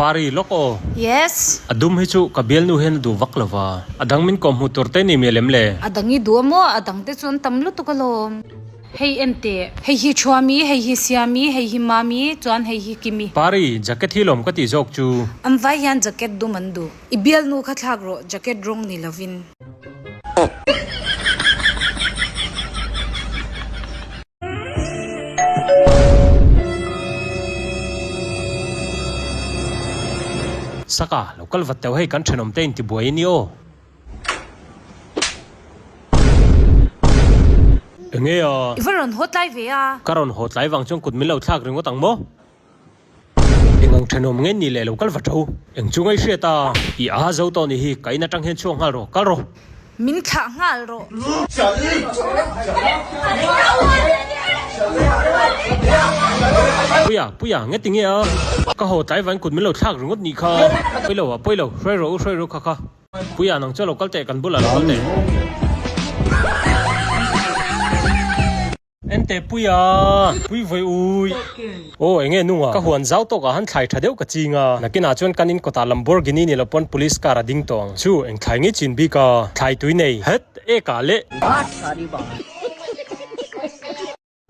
Pari lawk aw. Yes. A dum hi chu ka bialnu hian a duh vak lo va. A dang min kawm hmu tur te ni mial em le? A dang i duh a maw? A dang te chu an tam lutuk alawm. Hei en teh. Hei hi Thuami, hei hi Siami, hei hi Mami, chuan hei hi Kimi. Pari, jacket hi lawm ka tih zawk chu. An vai hian jacket dum an duh. I bialnu kha thlak rawh, jacket rawng ni lovin. Saka, lo kal vat teuh hei kan thenawm te intibuai a ni aw. Enge a? I va rawn haw tlai ve a. Ka rawn haw tlai vang chuan kut min lo thlak ringawt ang maw? Eng ang thenawm nge ni leh lo kal va tho? Eng chu ngaihriat a? I a zo tawh nih hi, ka in atang hian chhuak nghal rawh, kal rawh. Min thlah nghal rawh. Puia, Puia, nge ti nge a? Ka haw tlai vain kut min lo thlak ringawt nih kha. Pawi lo a, pawi lo, hruai rawh u, hruai rawh kha kha. Puia nang chu lo kal teh, kan bulah lo kal teh. Ente Puia, Pui vawi ui. Aw enge nunga, ka huan zau tawkah han thlai tha deuh ka ching a, nakinah chuan kan in kawtah Lamborghini ni lo pawn police car a ding tawh ang. Chu eng thlai ngei chin bik a, thlai tui nei het eka leh.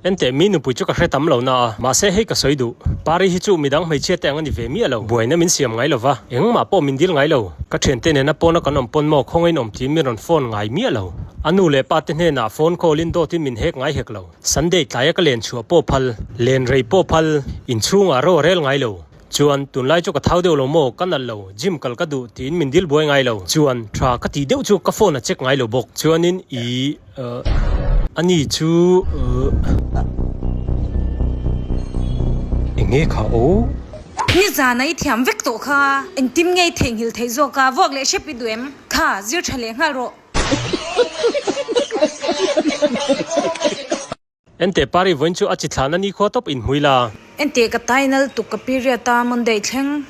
Enteh mi nupui chu ka hre tam lo na a, mahse hei ka sawi duh. Pari hi chu midang hmeichhia te ang a ni ve miah lo, buaina min siam ngai lo va, engmah pawh min dil ngai lo. Ka thiante nena pawna kan awm pawn maw khawngain awm tiin min rawn phone ngai miah lo. A nu leh pa te hnenah phone call in dawt in min hek ngai hek lo. Sunday tlaia ka len chhuah pawh phal, len rei pawh phal, inchhungah ro a rel ngai lo. Chuan, tunlai chu ka thau deuh lo maw, ka nalh lo, gym kal ka duh tiin min dil buai ngai lo. Chuan, tha ka tih deuh chu ka phone a check ngai lo bawk. Chuanin i, uh, ani chu, uh, enge kha aw? Nizana i thiam vek tawh kha, engtin nge i theihnghilh theih zawk a, vuak leh hrep i duh em? Kha, zir tha leh nghal rawh. Enteh Pari vawiin chu a chi thlan a ni khua tawp in hmui la. Enteh ka tai nal tuk ka period a Monday thleng.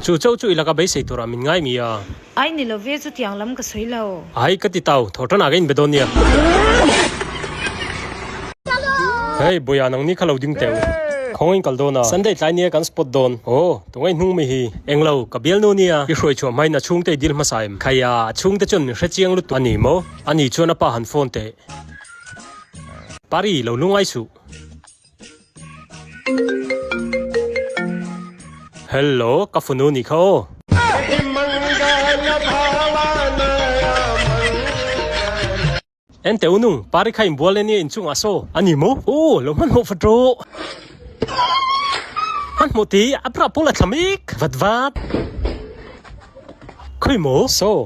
Chu chauh chu i laka beisei turah min ngai mi a. Ai ni lo ve chutiang lam ka sawi lo. Ai ka ti tau, thaw tanah ka inbe dawn nia. Hei Boya nang ni kha lo ding teuh. Khawng in kal dawn a. Sunday tlai nia kan spot dawn. Aw, tungai hnung mi hi. Englo, ka bialnu nia. I hruai chhuah hmain a chhungte i dil hmasa em? Khaia, a chhungte chuan min hre chiang lutuk a ni maw? Ani chuan a pa han phone teh. Pari, lo lungai suh. Hello, ka funu nih kha aw. Enteh unung, Pari kha inbual ania inchungah saw. A ni maw? Aw, lo hmanhmawh vat rawh. Hmanhmawh tih a bra pawl a thla mek. Vat vat. Khawi maw? Saw.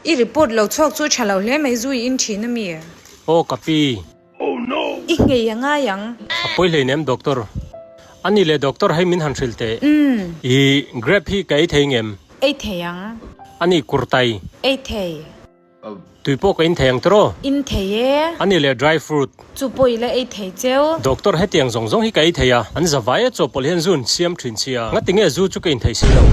I report lo chhuak chu tha lo hle mai zu i in thin a mi? Aw ka pi. I nghei a ngai ang. A pawi hleinem doctor. A ni le doctor hei min han hrilh teh. I grape hi ka ei thei ngem? Ei thei ang. A ni kurtai. Ei thei. Tui pawh ka in thei ang tiraw? In thei e. A ni leh dry fruit. Chu pawh i la ei thei cheu. Doctor hetiang zawng zawng hi ka ei thei a, an zavai a chawpawlh hian zu an siam thin sia, ngati nge zu chu ka in thei si lo?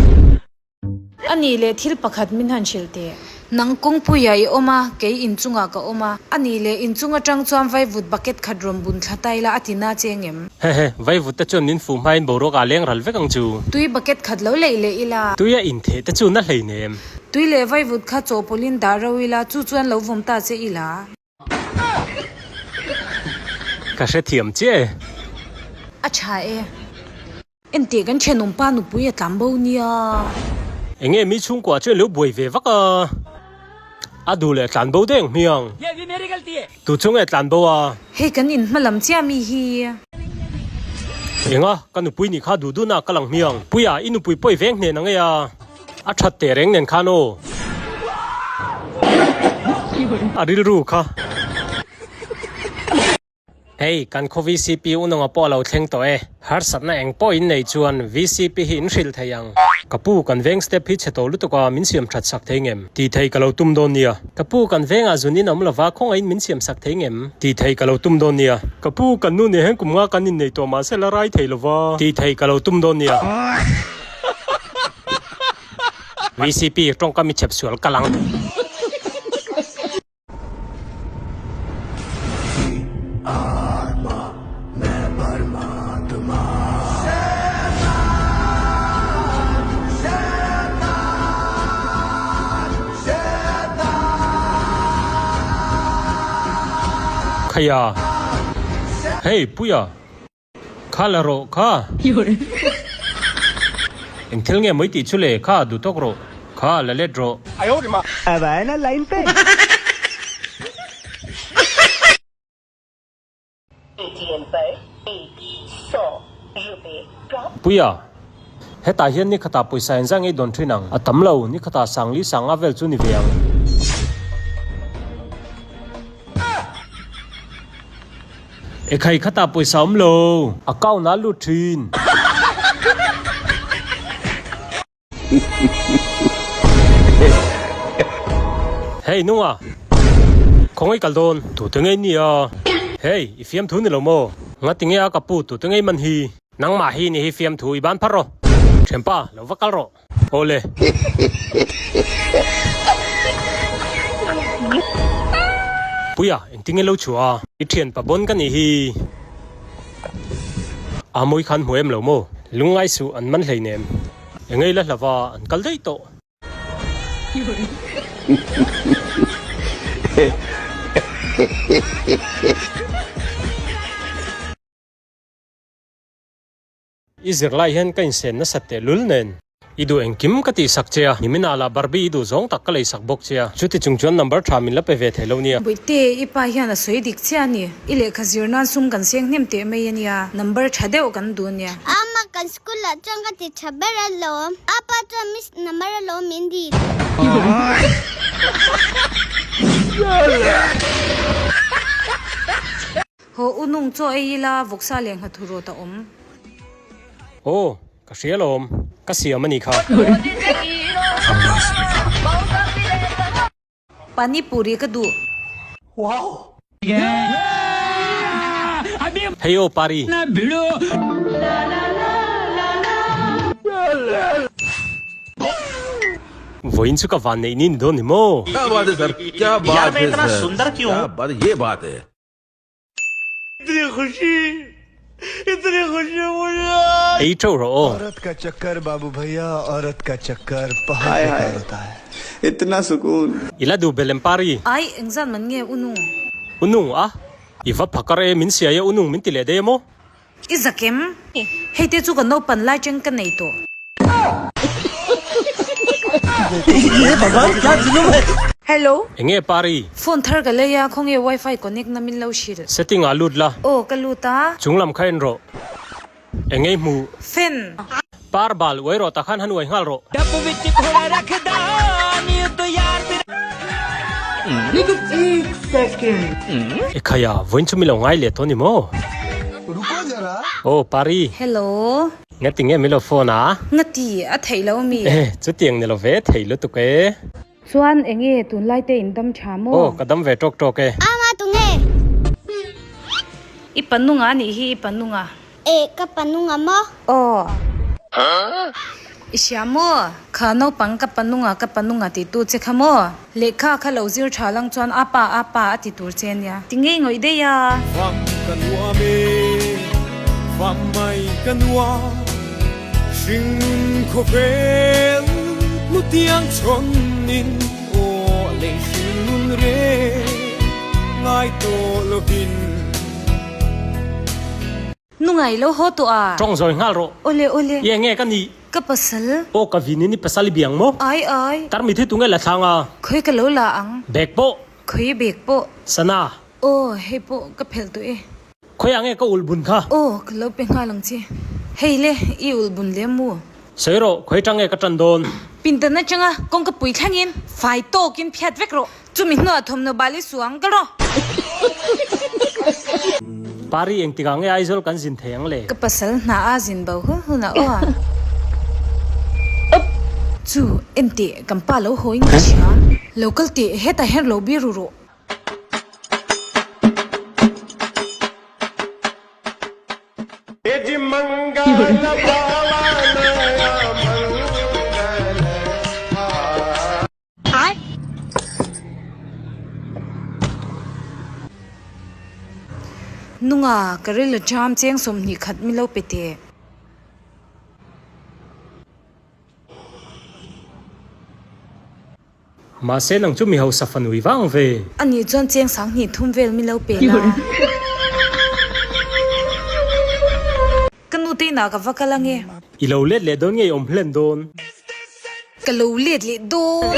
A nih leh thil pakhat min han hrilh teh. Nang kawngpuiah i awm a, kei inchungah ka awm a. A nih leh inchung atang chuan vaivut bucket khat rawn bun thla ta ila a ti na che ngem? Hehe, vaivut te chuan min fuh hmain boruak ah leng ral vek ang chu. Tui bucket khat lo leih leh ila. Tui a intheh te chu na hleinem. Tui leh vaivut kha chawhpawlhin dah ro ila, chu chuan lo vawm ta che ila. Ka hrethiam chiah e. A tha e. Enteh kan thenawmpa nupui a tlan bo nia. Enge mi chhungkua chuan lo buai ve vak a. A duh leh tlan bo deng hmiang. Tu chu nge tlan bo a? Hei kan in hma lam chiah mi hi. Enga, ka nupui nih kha duh duhna ka lang hmiang. Puia, i nupui pawi veng hnen ang e a. A that teh reng nen khan aw. A rilru kha. Hei, kan khaw vcp unawng a pawh a lo thleng tawh e. Harsatna eng pawh in nei chuan vcp hi in hrilh thei ang. Ka pu, kan veng step hi chhe tawh lutuk a, min siam that sak thei ngem? Tih thei ka lo tum dawn nia. Ka pu, kan vengah zun in awm lova, khawngaihin min siam sak thei ngem? Tih thei ka lo tum dawn nia. Ka pu, kan nu nen hian kum nga kan innei tawh mahse la rai thei lova. Tih thei ka lo tum dawn nia. Vcp tawngkam i chhep sual kal ang. Khaia. Hey Puia. Kha la rawh kha. Eng thil nge mawi tih chu le kha duh tawk rawh. Kha la let rawh. Puia, hetah hian ni khatah pawisa engzah ngei dawn thin ang? A tam lo, ni khatah sangli sanga vel chu ni ve ang. Ekhai khatah pawisa awm lo, account ah lut thin. Hey nunga, khawngaih kal dawn, tute ngei nia. Hey, i fiamthu ni lo maw? Ngati nge a ka pu tute ngei man hi? Nangmah hi ni hi fiamthu i ban phar rawh. Thianpa, lo va kal rawh. Awle. Puia, engtinge lo chhuah a? I thianpa bawn ka nih hi. A mawi khan hmu em lo maw? Lungngai suh an man hleinem. Engei la hlava an kal daih tawh. I zirlai hian ka insen nasat teh lul nen. I duh engkim ka tih sak che a, nimin ah lah Barbie i duh zawng tak ka lei sak bawk che a, chuti chung chuan number tha min la pe ve thei lo nia. Bawihte, i pa hian a sawi dik chiah a ni. I lehkha zir nan sum kan seng hnem teh mai a nia, number tha deuh kan duh a nia. Ama kan school ah chuan ka ti tha ber alawm. Apa chuan miss number alawm min dil. Haw u nung chaw ei ila vawksa leh nghathu rawt a awm. Aw, ka hria alawm. Ka siam a nih kha. Pani puri ka duh. Hei aw Pari. Vawiin chu ka van neih ni ni dawn ni maw? Kya baat hai sir, kya baat hai sir, kya baat ye baat hai. Ei teuh rawh aw. I la duh belh em Pari? Ai, engzat man nge u nung? U nung a? I va phakar e, min siai e u nung min ti leh daih em aw? I zakem, hei te chu ka naupan lai cheng ka nei tawh. Hello. Enge Pari? Phone thar ka lei a, khawnge wifi connect na min lo hrilh. Setting ah lut la. Aw ka lut a. Chung lam kha en rawh. Enge i hmuh? Fan. Par bal uai rawh tak khan han uai nghal rawh. Ekhaya, vawiin chu mi lo ngai leh tawh ni maw? Aw Pari. Hello. Ngati nge mi lo phone a? Ngati, a theih lo mi? Eh, chutiang ni lo ve, thei lutuk e. Chuan enge tunlai te in dam tha maw? Aw, ka dam ve tawk tawk e. Ama tunge? I panunga anih hi, i panunga. Eh, ka panunga maw? Aw. I hria maw? Kha naupang ka panunga ka panunga ti tu che kha maw? Lehkha kha lo zir tha lang chuan a pa a pa a ti tur che ania. Ti ngei ngawih daih a. Fam ka nuam e, fam mai ka nuam, hringnun khawvel hlutiang chhawnin aw lei hringnun reng ngai tawh lovin. Nungai lo haw tawh a. Tawng zawi nghal rawh. Awle awle. I enge ka nih? Ka pasal. Aw ka vin in i pasal i biang maw? Ai ai. Tarmit hi tunge la thlang a? Khawi ka lo la ang. Bag pawh. Khawi bag pawh. Sana. Aw hei pawh ka phelh tawh e. Khawi ah nge ka ulh bun kha? Aw ka lo pe nghal ang che. Hei le i ulh bun lem mu. Sawi rawh, khawi tang nge ka tan dawn? Pindan atanga kawngka pui thlengin fai tawkin phiat vek rawh. Chumi hnuah thawmhnaw bal i suang ka rawh. Pari engtikah nge Aizawl kan zin thei ang le? Ka pasal hna a zin bo hun hun a aw a. Chu, enteh, kan pa lo haw in ka hria. Lo kal teh, hetah hian lo biru rawh. Nunga, ka ril a ṭam cheng 20 khat mi lo pe teh. Mahse nang chu mi hausa fanui vang ve. Anih chuan cheng sanghnih thum vel mi lo pe la. Ka nu te inah ka va kal ange. I lo let leh dawn nge i awm hlen dawn? Ka lo let leh dawn.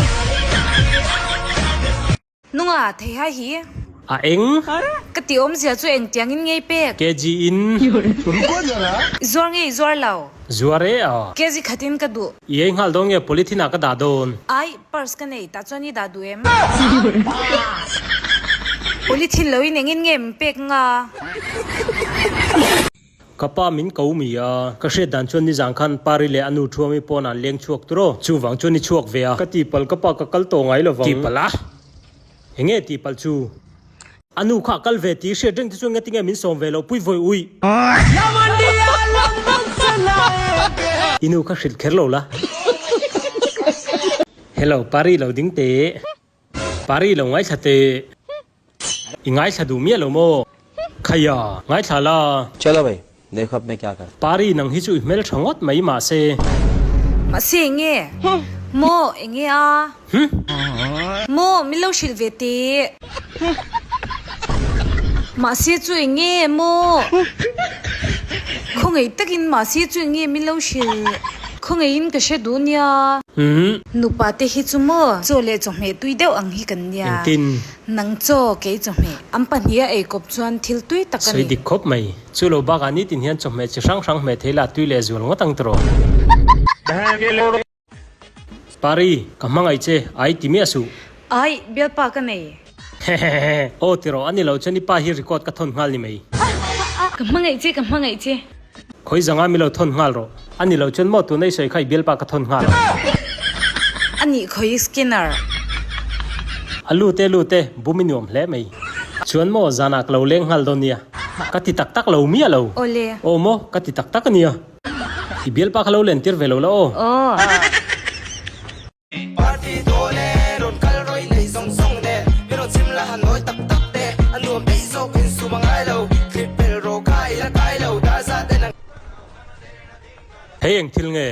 Nunga, Theihai hi. A eng? Ka ti awmzia chu engtiangin ngei pek? KG in. I zuar nge i zuar lo? Zuar e a. KG khatin ka duh. I ei nghal dawn nge polythene ah ka dah dawn? Ai, purse ka nei, tah chuan i dah duh em? Polythene loin engin nge min pek nga? Ka pa min ko mi a, ka hriat dan chuan nizan khan Pari leh a nu Thuami pawn an leng chhuak tur aw. Chuvang chuan i chhuak ve a. Ka tihpalh ka pa ka kal tawh ngai lovang. Tihpalh a? Enge tihpalh chu? A nu kha a kal ve tih i hriat reng te chuan ngatinge min sawm ve loh pui vawi ui. I nu kha hrilh kher lo la. Hello Pari lo ding teh. Pari lo ngaithla teh. I ngaithla duh miah lo maw? Khaia, ngaithla la. Chalo bhai, dekho ab main kya kar. Pari nang hi chu i hmel tha ngawt mai mahse. Mahse enge? Maw enge a? Hm? Maw min lo hrilh ve teh. Mahse chu enge maw? Khawngaih takin mahse chu enge min lo hrilh? Khawngaihin ka hre duh nia. Hm? Nupa te hi chu maw? Chaw leh chawhmeh tui deuh ang hi kan nia. Engtin? Nang chaw, kei chawhmeh. An pahniha ei kawp chuan thil tui tak a ni. Sawi dik khawp mai. Chu lo bakah nitin hian chawhmeh chi hrang hrang hmeh thei la tui leh zual ngawt ang tawh. Pari, ka hmangaih che, ai ti miah suh. Ai, bialpa ka nei. Hehehe. Aw tiraw, a ni lo chuan i pa hi record ka thawn nghal ni mai. Ka hmangaih che, ka hmangaih che. Khawi zanga mi lo thawn nghal rawh. A ni lo chuan maw tuna i sawi kha i bialpa ka thawn nghal ang. A nih khawi Skinner. A lut e lut e, bum i nuam hle mai. Chuan maw zanah ka lo leng nghal dawn nia. Ka ti tak tak lo miah lo. Awle. Aw maw, ka ti tak tak a nia. I bialpa kha lo len tir ve lo la aw. Aw. Party dawn e, rawn kal rawih nei zawng zawng nen Min rawn chim la han nawi tak tak te A nuam daih zawk in sum a ngai lo Thlip pel rawh kha i la kai lo Dar zat en ang Hei eng thil nge?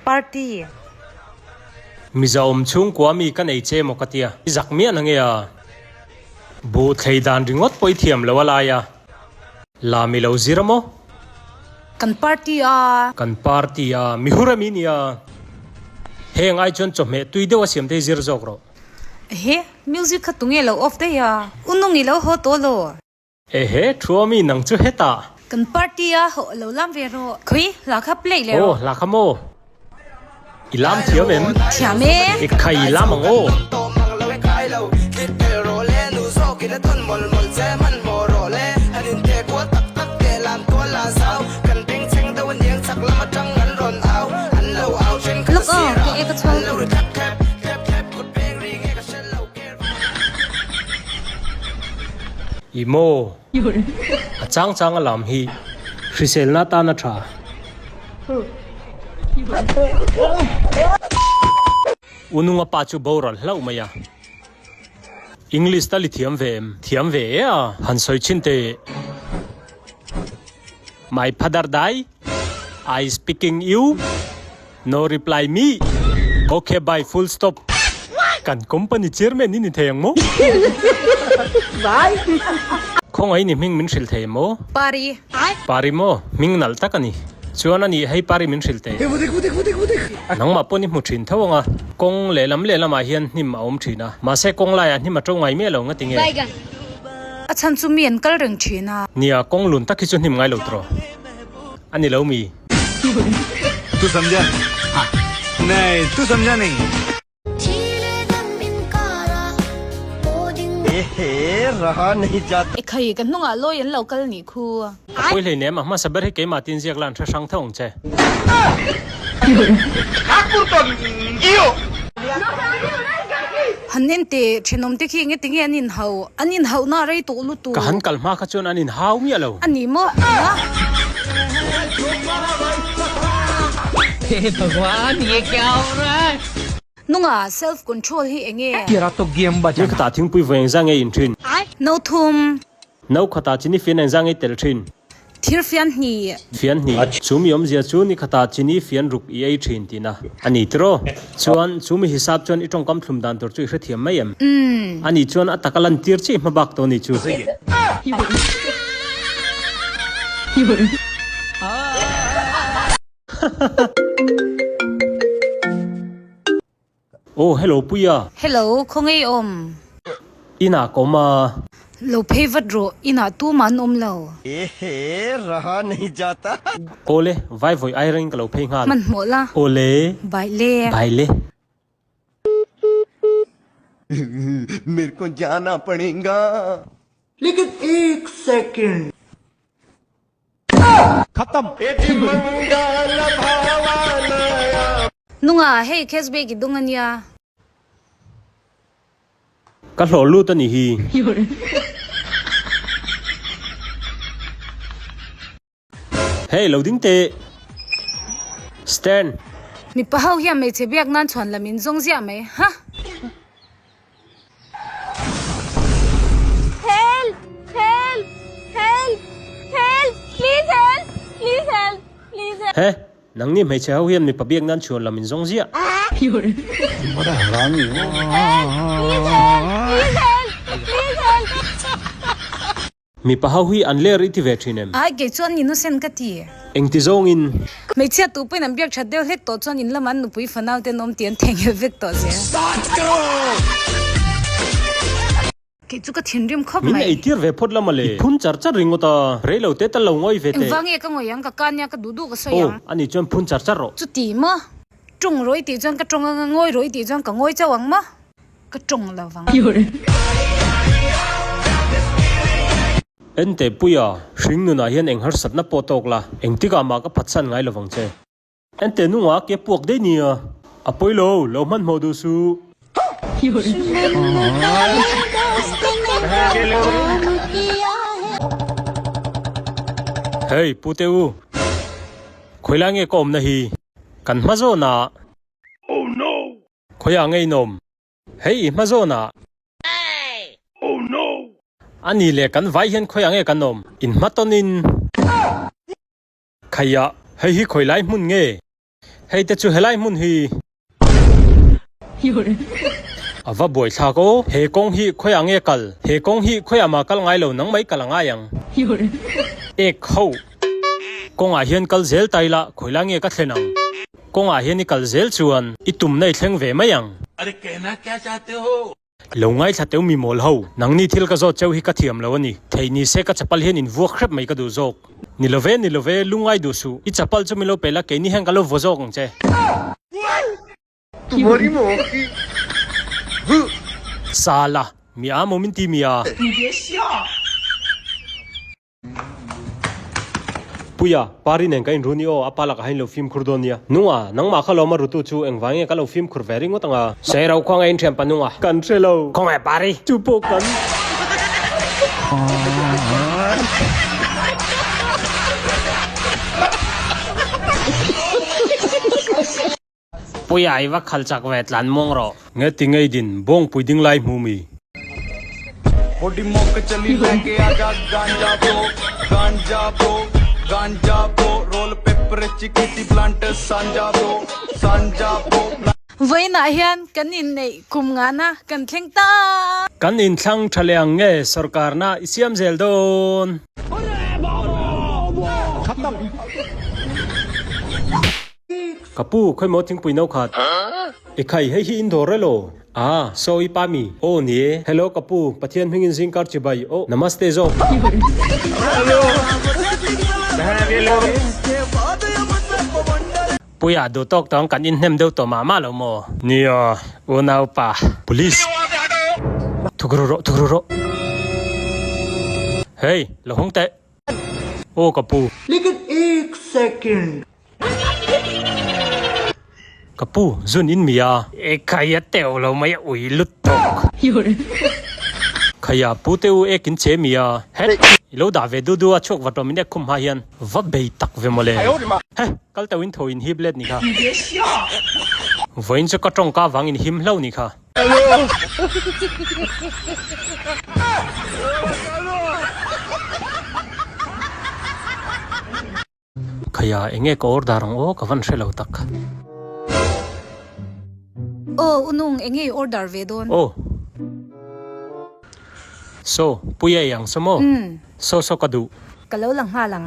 Party. Miza awm chhungkua mi ka nei che maw ka tia. I zak miah na nge a? Buh thlei dan ringawt pawh i thiam lo a lai a. La mi lo zir a maw? Kan party a. Kan party a. Mi hur ami nia. Heng ai chuan chawhmeh tui deuh a siam te hi zir zawk rawh. Ehe, music kha tunge lo off daih a? U nung i lo haw tawh lo. Ehe, thu ami nang chu hetah. Kan party a hawh lo lam ve rawh. Khawi, hla kha play leh Aw, rawh. hla kha maw? I lam thiam em? Thiam e. I khai i lam ang aw. Lawk aw, ka e ka chhuak. I maw? A chang chang a lam hi hriselna tan a tha. U nunga pa chu boral hlauh mai a. English tal i thiam ve em? Thiam ve e a, han sawi chhin teh. My father die, I speaking you. No reply me. Ok bye full stop. Kan company chairman i ni thei ang maw? Khawngaih ni hming min hrilh thei maw? Pari. Pari maw? Hming nalh tak a ni. Chuan a nih hei Pari min hrilh teh. Nangmah pawn i hmu thin tho ang a. Kawng lehlam lehlamah hian hnim a awm thin a. Mahse kawng laiah hnim a to ngai miah lo nga ti nge? A chhan chu mi an kal reng thin a. Nia, kawng lun tak hi chu hnim ngai lo tawh. A ni lo mi? Tu samjha? Nahi, tu samjha nahi. Ekhai, ka hnungah lawi an lo kal nih khu. A pawi hleinem, a hmasa ber hi keimah tin ziak la an hre hrang tho ang che. Han en teh, thenawm te khi enge tinge an inhau? An inhauhna a rei tawh lutuk. Ka han kal hma kha chuan an inhau miah lo. A ni maw? Eng a? Nunga self control hi enge? Ni khatah thingpui vawi engzah nge in thin? No thum. No khatah chini fian engzah nge i tel thin? Thir fian hnih. Fian hnih. Chu mi awmzia chu ni khatah chini fian ruk i ei thin tihna a ni tiraw? Chuan, chu mi hisap chuan i tawngkam thlum dan tur chu i hrethiam mai em? A nih chuan a taka lantir chiah i hma bak tawh a ni chu. Aw hello Puia. Hello, khawnge i awm? Inah ka awm a. Lo phei vat rawh, inah tumah an awm lo. Ehe, raha nahi jata. Awle, vai vawi ai rengin ka lo phei nghal. Hmanhmawh la. Awle. Bai le. Bai le. Mere ko jana padega. Nunga, hei cashback i dung a nia. Ka hlawh lut a nih hi. Hey, lo ding teh. Stand. Mipa ho hian hmeichhe biak nan chhuan lam in zawng ziah mai, ha? Help! Help! Help! Help! Please help! Please help! Please help! He, nangni hmeichhe ho hian mipa biak nan chhuan lam in zawng ziah. Help! Please help! Please help! Please help! Mipa ho hi an ler i ti ve thin em? Ai, kei chuan innocent ka ti. Engti zawngin? Hmeichhia tu pawhin an biak that deuh hlek tawh chuan in lamah an nupui fanau te an awm tih an theihnghilh vek tawh zel. Kei chu ka thinrim khawp Min mai. eitir ve phawt la mawle. I phun char char ringawt a, rei lo te tal lo ngawi ve teh. Engvang nge ka ngawi ang, ka ka nia ka duh duh ka sawi Aw, ang. ani chuan phun char char rawh. Chuti maw? Tawng rawih tih chuan ka tawng anga ngawi rawih tih chuan ka ngawi chauh ang maw? Ka tawng lo vang. Ente Puia, hring nunah hian eng harsatna pawh tawk la, engtikah mah ka phatsan ngai lo vang che. Ente nungah ke puak daih nia. A pawi lo, lo hmanhmawh duh suh. Hey, Pute u. Khawilai nge ka awmna hi? Kan hma zawnah. Khawiah nge in awm? Hei i hma zawnah. A ni le kan vai hian khawiah nge kan awm? In hma tawnin. Khaiah, hei hi khawilai hmun nge? Hei te chu helai hmun hi. A va buai thlak aw. He kawng hi khawiah nge kal? He kawng hi khawiah mah kal ngai lo nang mai kal a ngai ang. Ek ho. Kawngah hian kal zel ta ila khawilai nge ka thlen ang? Kawngah hian i kal zel chuan i tumna i thleng ve mai ang. Lo ngaithla teu mi mawl ho, nangni thil ka zawt cheu hi ka thiam lo a ni. Theih ni se ka chapal hian in vuak hrep mai ka duh zawk. Ni lo ve, ni lo ve, lungngai duh suh. I chapal chu min lo pe la, keini hian ka lo vaw zawk ang che. Sala, mi a maw min ti mi a? Puia, Pari nen ka inru ni aw, a pa lakah hian lo fimkhur dawn nia. Nunga, nangmah kha lawm a rutu chu engvang nge ka lo fimkhur ve ringawt ang a? Sawi ro khawnge in thianpa Nunga? Kan hre lo. Khawnge Pari? Chu pawh kan. Puia i va khal chak ve tlan muang rawh. Nge ti ngei din bawngpui ding lai hmu mi. Vawiinah hian kan inneih kum ngahna kan thleng ta. Kan inthlang tha leh ang nge sorkarna i siam zel dawn. Ka pu, khawi maw thingpui no khat? E khai, hei hi in dawr elo? Ah, saw i pa mi? Aw ni e. Hello ka pu, Pathian hmingin zingkar chibai. Oh, namaste zawk. Puia, duh tawk tawng kan inhnem deuh tawh mah mah lo maw? Nia, unaupa. Police! Thuk ru rawh, thuk ru rawh. Hey, lo hung teh. Aw ka pu. Ka pu, zun in mi a. E khai a teuh lo mai a ui lut tawk. Khaia pu te u ek in che mi a. Het, i lo dah ve du du a chhuak vat rawh min ek khum hma hian. Va bei tak ve mawle. He, kal teuh in tho in hip let ni kha. Vawiin chu ka tawngka vang in him hlo ni kha. Khaia, enge ka order ang aw, ka van hre lo tak. Aw, u Nung, enge i order ve dawn? Aw. Saw, Puia i ang saw maw? Saw saw ka duh. Ka lo la nghal ang.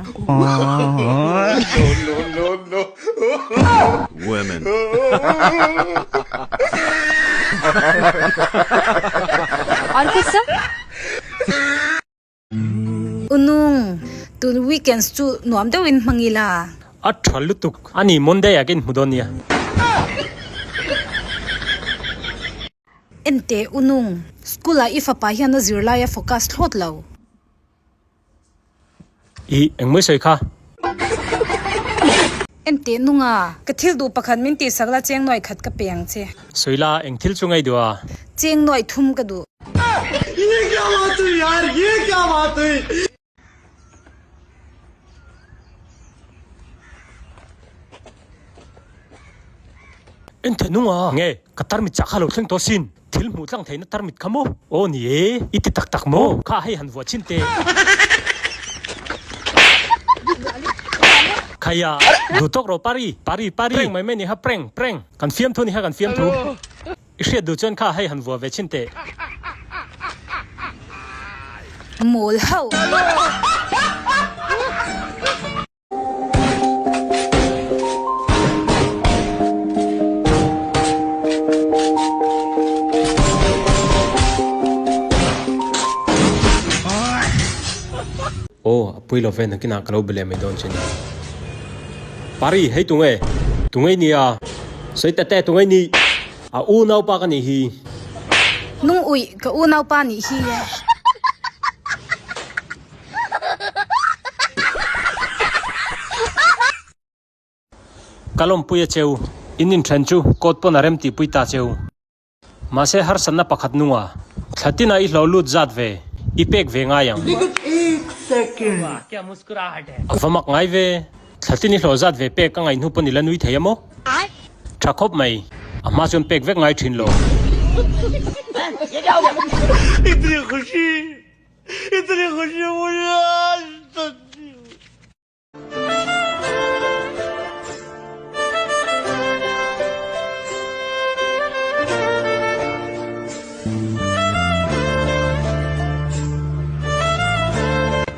Women. U Nung, tun weekends chu nuam deuhin hmang ila. A tha lutuk. A ni, Monday ah ka inhmu dawn nia. Enteh U Nung, school ah i fapa hian a zirlai a focus thlawt lo. I, engmawi sawi kha? Enteh Nunga, ka thil duh pakhat min tihsak la cheng nuaih khat ka pe ang che. Sawi la, eng thil chu ngaih duh a? Cheng nuaih thum ka duh. Enteh Nunga, nge ka tarmit chah kha lo thleng tawh sin. Thil hmuh tlang theihna tarmit kha maw? Aw ni e, i ti tak tak maw? Kha hei han vuah chhin teh. Khaia, duh tawk rawh Pari, Pari, Pari. Prank mai mai ni kha, prank, prank. Kan fiamthu ni kha, kan fiamthu. I hriat duh chuan kha hei han vuah ve chhin teh. Mawl hauh. Aw, a pui lo ve nakinah ka lo be leh mai dawn che ni. Pari, hei tunge? Tunge nia? Sawi tete tunge ni? A unaupa ka nih hi. Nung uih, ka unaupa nih hi. Ka lawmpui a cheu, in inthen chu court pawn a rem tihpui ta cheu. Mahse harsatna pakhat nunga thlatina i hlawh lut zat ve, i pek ve ngai ang. A va mak ngai ve, thlatin i hlawh zat ve pek a ngaih hnu pawn i la nui thei a maw? Tha khawp mai, a hma chuan pek vek ngai thin lo.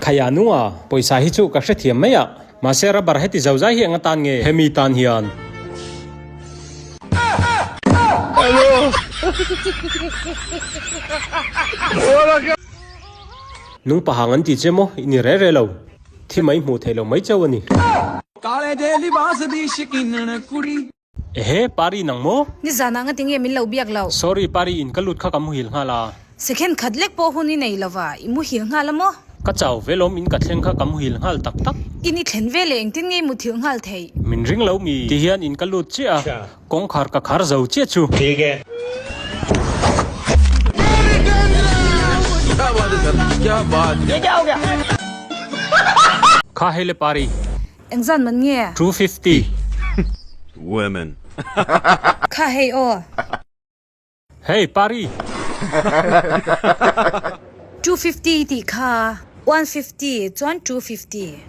Khaia nunga pawisa hi chu ka hrethiam mai a, mahse rubber heti zo zai hi eng atan nge hemi tan hian. Nung pahang an ti che maw? I ni re re lo. Thi mai hmuh theih loh mai chauh a ni. Ehe, Pari nang maw? Nizan ah ngatinge min lo biak lo. Sorry Pari, in ka lut kha ka muhil nghal a. Second khat lek pawh hun i nei lova, i muhil nghal a maw? Ka chau velawm in ka thleng kha ka muhil nghal tak tak. In i thlen ve leh engtin nge i muthilh nghal theih? Min ring lo mi? Tihian in ka lut chiah a. Kawngkhar ka khar zo chiah chu. Kha hei le Pari. Engzan man nge? 250. Women. Kha hei aw. Hey Pari. 250 tih kha 150 chuan 250.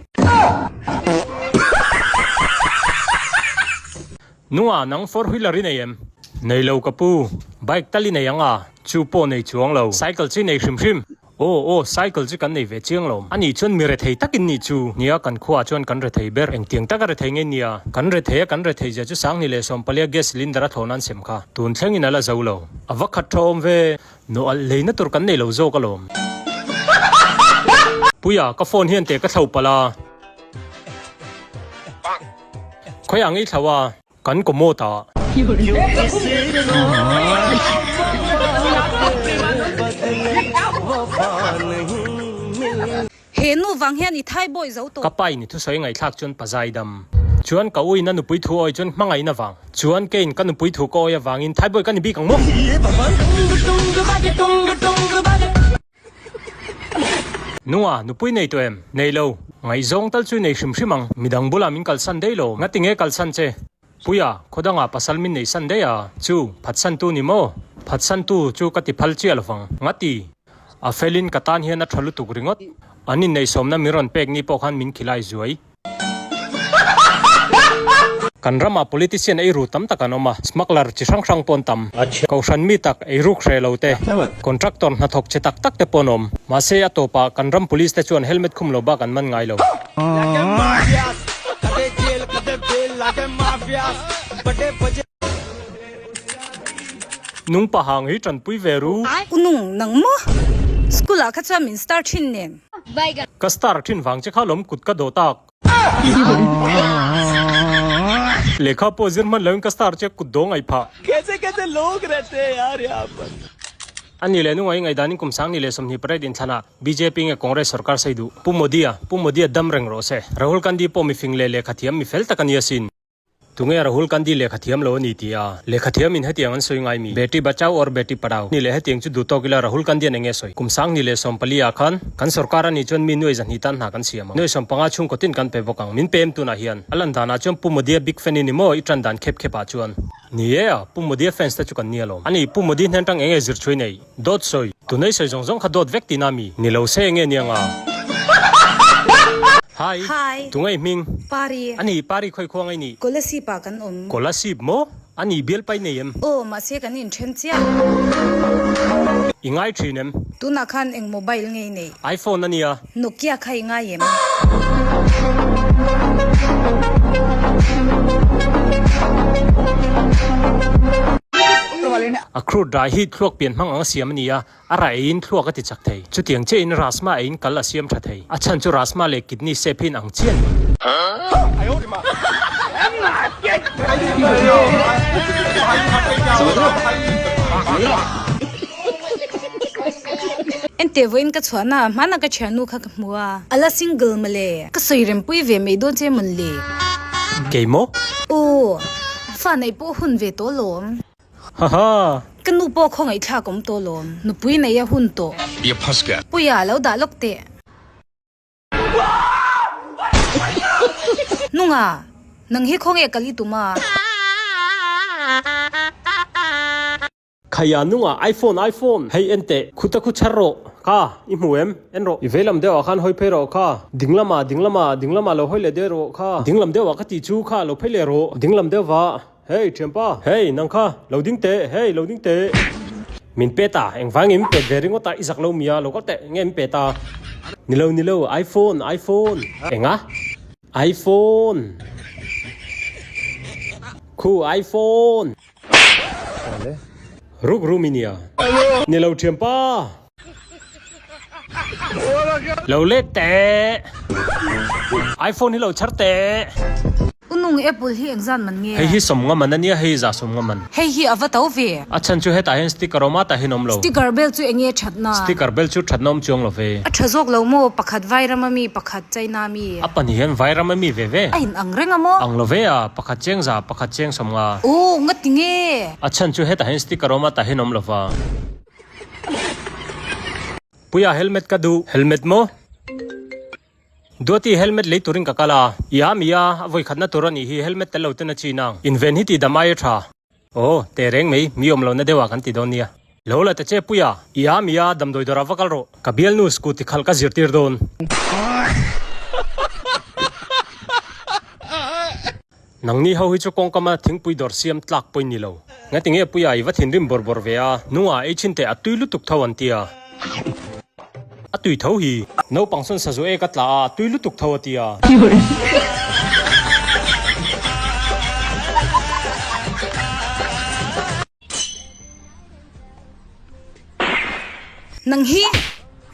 Nunga nang four wheeler i nei em? Nei lo ka pu, bike tal i nei ang a, chu pawh nei chuang lo, cycle chu i nei hrim hrim. Aw aw, cycle chu kan nei ve chiang lo. Ani chuan mi rethei takin nih chu. Nia, kan khuaah chuan kan rethei ber. Engtiang taka rethei nge nia? Kan rethei a, kan rethei zia chu Sangni leh Sawmpalia gas cylinder a thlawhna an sem kha. Tun thlengin a la zo lo. A va khat tha awm ve. Nawh alh leina tur kan nei lo zawk alawm. Puia, ka phone hian teh ka thlo palh a. Khawiah ngei thlo a? Kan commode ah. He nu vang hian i thai bawi zo tawh. Ka pa in i thusawi ngaihthlak chuan pa zai dam. Chuan ka u in a nupui thu awi chuan hmangaihna vang. Chuan kei in ka nupui thu ka awi avangin thai bawi ka ni bik ang maw? Nunga, nupui nei tawh em? Nei lo. Ngaihzawng tal chu i nei hrim hrim ang. Midang bulah min kalsan daih lo. Ngati nge kalsan che? Puia, khawdangah pasal min nei san daih a. Chu, phatsantu ni maw? Phatsantu chu ka ti phal chiah lovang. Ngati? A felin ka tan hian a tha lutuk ringawt. An inneihsawmna min rawn pek ni pawh khan min khilai zuai. Kan ramah politician eiru tam tak an awm a, smuggler chi hrang hrang pawh an tam. Kohhran mi tak eiruk hreh lo te, contractor hnathawk che tak tak te pawh an awm. Mahse, a tawpah kan ram police te chuan helmet khum lo bak an man ngai lo. Nung pahang hi tanpui ve ru. U nung nang maw? School ah kha chuan min star thin nen. Ka star thin vang che kha lawm kut ka dawh tak. Lehkha pawh zir hman loin ka star che kut dawh ngaih phah. A ni leh nunga i ngaihdanin kum 2028 inthlanah bjp nge Congress sorkar sei duh. Pu Modi-a, Pu Modi-a dam reng rawh se. Rahul Gandhi pawh mifing leh lehkha thiam mi fel tak a ni asin. Tunge Rahul Gandhi lehkha thiam lo a ni ti a, lehkha thiamin hetiang an sawi ngai mi? Beti Bachao or Beti Padhao? Ni leh hetiang chu duh tawk ila Rahul Gandhi an enge sawi? Kum 2014 ah khan kan sorkar a nih chuan mi nuai zahnih tan hna kan siam ang. Nuai 15 chhungkaw tin kan pe bawk ang. Min pe em tunah hian? A lan danah chuan Pu Modi-a big fan i ni maw? I tan dan khep khep ah chuan. Ni e a, Pu Modi-a fans te chu kan ni alawm. A ni, Pu Modi hnen tang enge zir chhui nei? Dawt sawi. Tunei sawi zawng zawng kha dawt vek tihna mi? Ni lo se enge nia nga? Hi. Hi. Tunge i hming? Pari. A ni, Pari khawi khuang ei nih? Kolasib ah kan awm. Kolasib maw? A ni, bial pai nei em? Aw, mahse kan inthen chiah. I ngai thin em? Tunah khan eng mobile nge i neih? iPhone a nia. Nokia kha i ngai em? A crude rai hi thluak pian hmang ang a siam a ni a, a ra eiin thluak a ti chak thei. Chutiang chiahin rasma eiin kal a siam tha thei. A chhan chu rasma leh kidney sep hi in ang chiah a ni. Enteh vawiin ka chhuahna ah hmana ka thiannu kha ka hmu a, a la single mawle. Ka sawi rempui ve mai dawn che mawn le. Kei maw? Aw, fa neih pawh hun ve tawh lawm. Haha. Ka nu pawh khawngaihthlak awm tawh lawm. Nupui neih a hun tawh. Puia lo dah lawk teh. Nunga, nang hi khawnge kal i tum a? Khaia nunga iPhone iPhone hei en teh khuta khu chhar rawh kha i hmu em en rawh i veilam deuh ah khan hawi phei rawh kha dinglam ah dinglam ah dinglam ah lo hawi leh deuh rawh kha dinglam deuh ah ka tih chu kha lo phei leh rawh dinglam deuh ah Hey thianpa hey nang kha lo ding teh hey lo ding teh min pe ta engvang nge min pet ve ringawt a i zak lo mia lo kal teh nge min pe ta nilo nilo iPhone iPhone enga iPhone khu iPhone Ruk rum i nia. Ni lo thiam pa. Lo let teh. iPhone hi lo chhar teh. U nung apple hi engzan man nge? Hei hi sawmnga man a nia, hei za sawmnga man. Hei hi a va to ve. A chhan chu hetah hian sticker awm a, tah hian awm lo. Sticker bel chu enge thatna? Sticker bel chu thatna awm chuang lo ve. A tha zawk lo maw? Pakhat Vairam ami, pakhat China ami. A pahnih hian Vairam ami ve ve. A in ang reng a maw? Ang lo ve a, pakhat cheng za, pakhat cheng sawmnga. Aw, ngati nge? A chhan chu hetah hian sticker awm a, tah hian awm lo va. Puia helmet ka duh. Helmet maw? Duati helmet lei turin ka kal a. I a mi a, a vawi khatna tur a nih hi helmet tel lo ten a chin ang. Inven hi tih dam ai a tha. Aw, teh reng mai, mi awm lohna deuhah kan ti dawn nia. Lo la ta che Puia, i a mi a, damdawi dawrah va kal rawh. Ka bialnu scooty khalh ka zirtir dawn. Nangni ho hi chu kawngkama thingpui dawr siam tlak pawhin ni lo. Ngati nge Puia i va thinrim bawr bawr ve a, hnungah ei chhin teh a tui lutuk tho an ti a. A tui tho hi. Naupang sawn sazu ek a tla a, a tui lutuk tho a ti a. Nang hi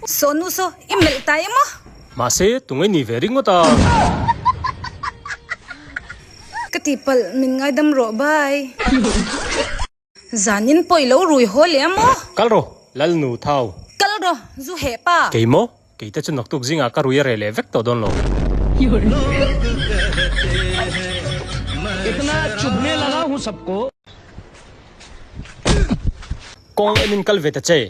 Sawnu saw i melh ta em aw? Mahse, tunge ni ve ringawt a. Ka tihpalh, min ngaidam rawh, bye. Zanin pawh i lo rui haw leh a maw? Kal rawh, Lalnu Thau. Kal rawh, zu heh pa. Kei maw? Kei te chu naktuk zingah ka rui a reh leh vek tawh dawn lo. Kawng enin kal ve ta che.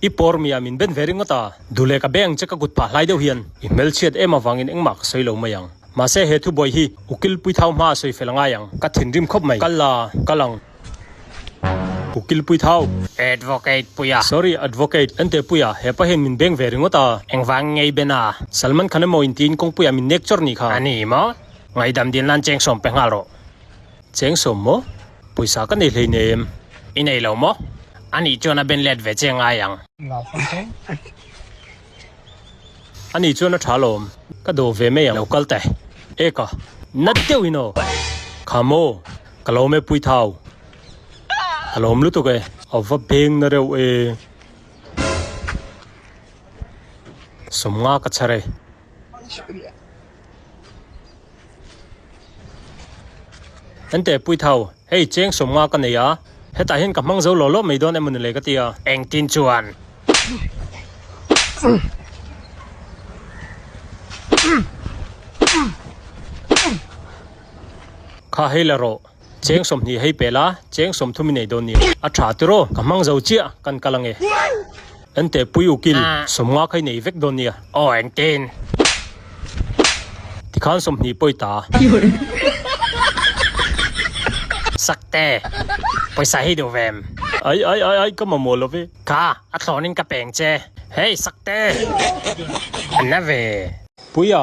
I pawr mia min ben ve ringawt a. Duh leh ka beng che ka kut phah hlai deuh hian i hmelchhiat em avangin engmah ka sawi lo mai ang. Mahse he thubuai hi ukil puithau hma a sawi fel angai ang. Ka thinrim khawp mai. Kal la, kal ang. Ukil puithau. Advocate Puia. Sorry Advocate, Ente Puia, hepa hian min beng ve ringawt a. Engvang ngei ben a? Salman Khan emaw intiin kawngpuiah min nek chawr nih kha. A ni maw? Ngaidam dil nan cheng sawm pe nghal rawh. Cheng sawm maw? Pawisa ka nei hleinem. I nei lo maw? Anih chuan a ben let ve che ngai ang. Anih chuan a tha lawm. Ka dawh ve mai ang. Lo kal teh. Eka, nat deuhin aw. Kha maw? Ka lawm e Puithau. Ka lawm lutuk e. A va beng na reuh e. Sawmnga ka chhar e. Ente Puithau, hei cheng sawmnga ka nei a, hetah hian ka hmang zo law law mai dawn emaw ni le ka ti a. Engtin chuan? Kha hei la rawh, cheng 20 hei pe la, cheng 30 i nei dawn nia. A tha tiraw, ka hmang zo chiah, kan kal ange. Ente pui ukil, 50 kha i nei vek dawn nia. Aw engtin? Tikhan 20 pawi ta. Sakte, pawisa hi duh vem. Ai ai ai ai ka mamawh lo ve. Kha, a thlawnin ka peng che. Hei Sakte! A na ve. Puia.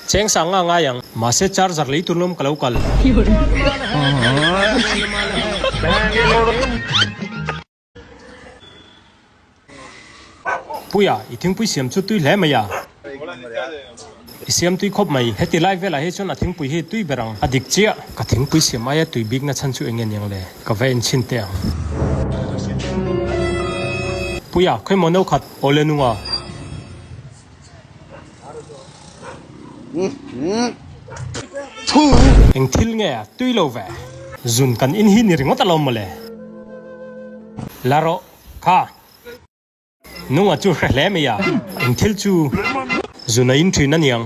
Cheng sang nga ngai ang. Mahse charger lei tur lawm ka lo kal. Puia, i thingpui siam chu tui hle mai a. I siam tui khawp mai. Heti lai velah hi chuan a thingpui hi tui ber ang. A dik chiah. Ka thingpui siam aia tui bikna chhan chu eng nge niang le? Ka va enchhin teh ang. Puia, khawimaw no khat aw le nunga. Eng thil nge a tui lo ve? Zun kan in hi ni ringawt alawm mawle. La rawh kha. Nunga chu hre hle mai a, eng thil chu zun a in thin a niang.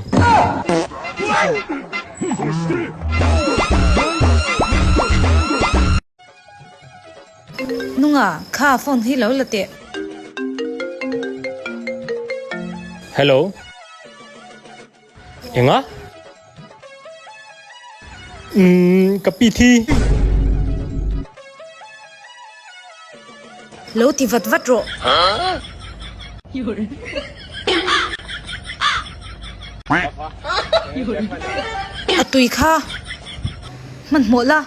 Nunga, kha phone hi lo la teh. Hello. Enga? Umm, ka pi thi. Lo ti vat vat rawh. A tui kha hmanhmawh la.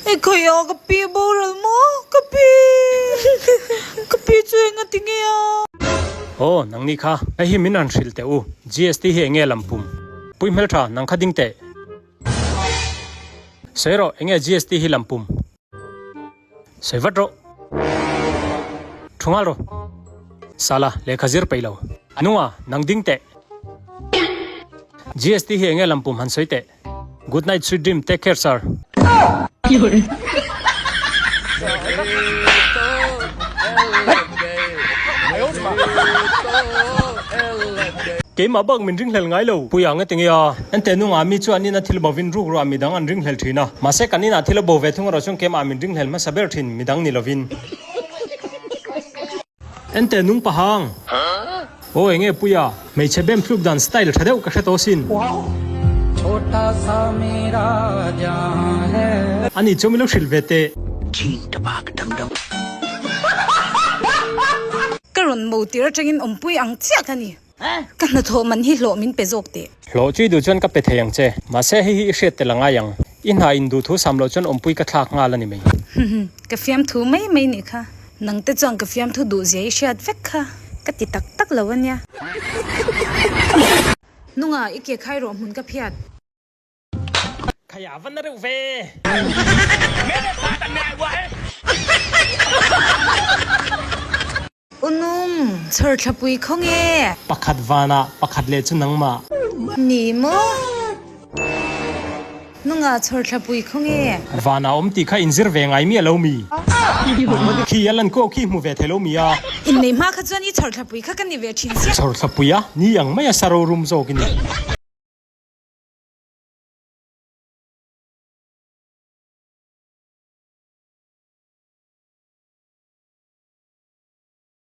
E khawi a ka pi boral maw ka pi ka pi chu eng a ti nge a. Aw nangni kha hei hi min han hrilh teh u GST hi enge lampum pui hmeltha nang kha ding teh. Sawi rawh enge GST hi lampum. Sawi vat rawh. Thu nghal rawh. Sala, lehkha zir peih lo. Nunga, nang ding teh. GST hi enge lampum han sawi teh. Good night sweet dream take care sir. Keimah bak min ringhlel ngai lo. Puia nge tinge a? Ente nunga mi chu an ina thil bovin ruk ruah midang an ringhlel thin a. Mahse kan inah thil a bo ve thung erawh chuan keimah min ringhlel hmasa ber thin midang ni lovin. Ente nung pahang. Aw enge Puia, hmeichhe bem thluk dan style tha deuh ka hre tawh sin. Ani chu milo hrilh ve teh. Ka rawn mo tir atangin awmpui ang chiah ka ni. Ka hnathawh man hi hlawh min pe zawk teh. Hlawh chui duh chuan ka pe thei ang che. Mahse hei hi i hriat tel a ngai ang. I hna in duh thu sam loh chuan awmpui ka thlak nghal a ni mai. Ka fiamthu mai mai nih kha. Nang te chuan ka fiamthu duh zia i hriat vek kha. Ka ti tak tak lo a nia. Nunga, i ke khai rawh hmun ka phiat. Khaya va na reuh ve. U Nung, chhawr thlapui khaw nge? Pakhat vanah, pakhat leh chu nangmah. Ni maw? Nunga chhawr thlapui khaw nge? Vanah awm tih kha inzir ve ngai miah lo mi? Khi a lan kuau khi hmu ve thei lo mi a? Inneih hma kha chuan i chhawr thlapui kha ka ni ve thin sia. Chhawr thlapui a? Ni ang mai a sa rorum zawk i ni.